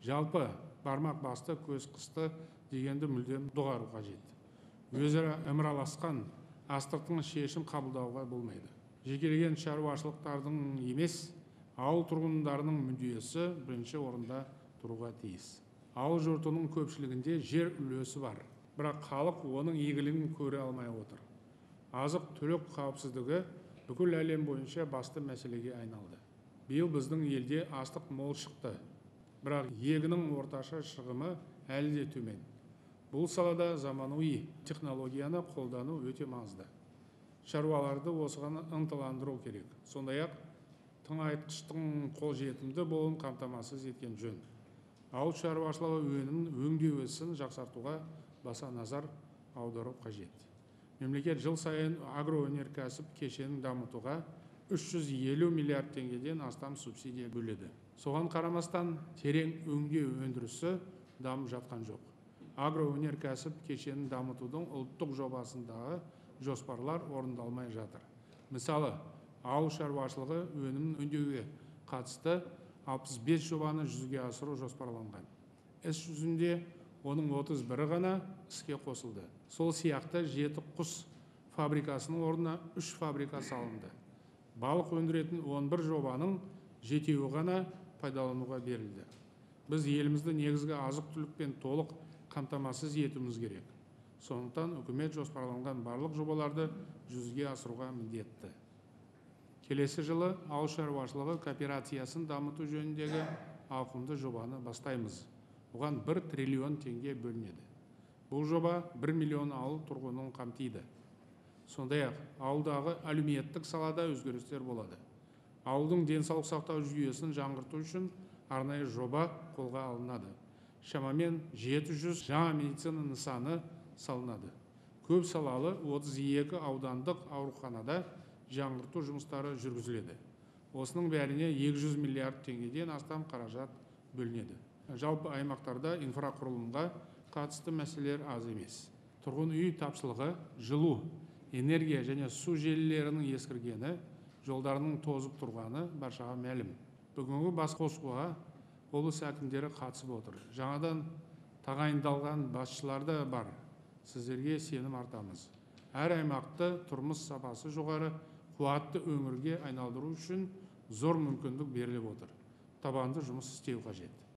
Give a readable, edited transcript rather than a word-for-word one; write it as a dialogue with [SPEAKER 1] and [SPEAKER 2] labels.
[SPEAKER 1] Жалпы бармақ басты, көз қысты дегенді мүлдем доғару қажет. Өзара ымыраласқан астыртын шешім қабылдауға болмайды. Жекелеген шаруашылықтардың емес, ауыл тұрғындарының мүддесі бірінші орында тұруға тиіс. Ауыл жұртының көпшілігінде жер үлесі бар, бірақ халық оның игілігін көре алмай отыр. Азық-түлік қауіпсіздігі бүкіл әлем бойынша басты мәселеге айналды. Биыл біздің елде астық мол шықты, бірақ егіннің орташа шығымы әлі де төмен. Бұл салада заманауи технологияны қолдану өте маңызды. Шаруаларды осыған ынталандыру керек. Сондай-ақ тыңайтқыштың қолжетімді болуын қамтамасыз еткен жөн. Ауыл шаруашылығы өнімін өңдеу ісін жақсартуға баса назар аудару қажет. Мемлекет жыл сайын агроөнеркәсіп кешенін дамытуға 350 миллиард теңгеден астам субсидия бөледі. Соған қарамастан терең өңдеу өндірісі дамып жатқан жоқ. Агроөнеркәсіп кешенін дамытудың ұлттық жобасындағы жоспарлар орындалмай жатыр. Мысалы, ауыл шаруашылығы өнімін өңдеуге қатысты 65 жобаны жүзеге асыру жоспарланған. Іс жүзінде оның 31-і ғана іске қосылды. Сол сияқты 7 құс фабрикасының орнына 3 фабрика салынды. Балық өндіретін 11 жобаның 7-еуі ғана пайдалануға берілді. Біз елімізді негізгі азық-түлікпен толық қамтамасыз етуіміз керек. Сондықтан үкімет жоспарланған барлық жобаларды жүзеге асыруға міндетті. Келесі жылы ауыл шаруашылығы кооперациясын дамыту жөніндегі ауқымды жобаны бастаймыз. Оған 1 триллион теңге бөлінеді. Бұл жоба 1 миллион ауыл тұрғынын қамтиды. Сондай-ақ ауылдағы әлеуметтік салада өзгерістер болады. Ауылдың денсаулық сақтау жүйесін жаңғырту үшін арнайы жоба қолға алынады. Шамамен 700 жаңа медицина нысаны салынады. Көп салалы 32 аудандық ауруханада жаңғырту жұмыстары жүргізіледі. Осының бәріне 200 миллиард теңгеден астам қаражат бөлінеді. Жалпы аймақтарда инфрақұрылымға қатысты мәселелер аз емес. Тұрғын үй тапшылығы, жылу, энергия және су желілерінің ескіргені, жолдарының тозып тұрғаны баршаға мәлім. Бүгінгі басқосуға облыс әкімдері қатысып отыр. Жаңадан тағайындалған басшылар да бар. Сіздерге сенім артамыз. Әр аймақты тұрмыс сапасы жоғары, қуатты өңірге айналдыру үшін зор мүмкіндік беріліп отыр. Табанды жұмыс істеу қажет.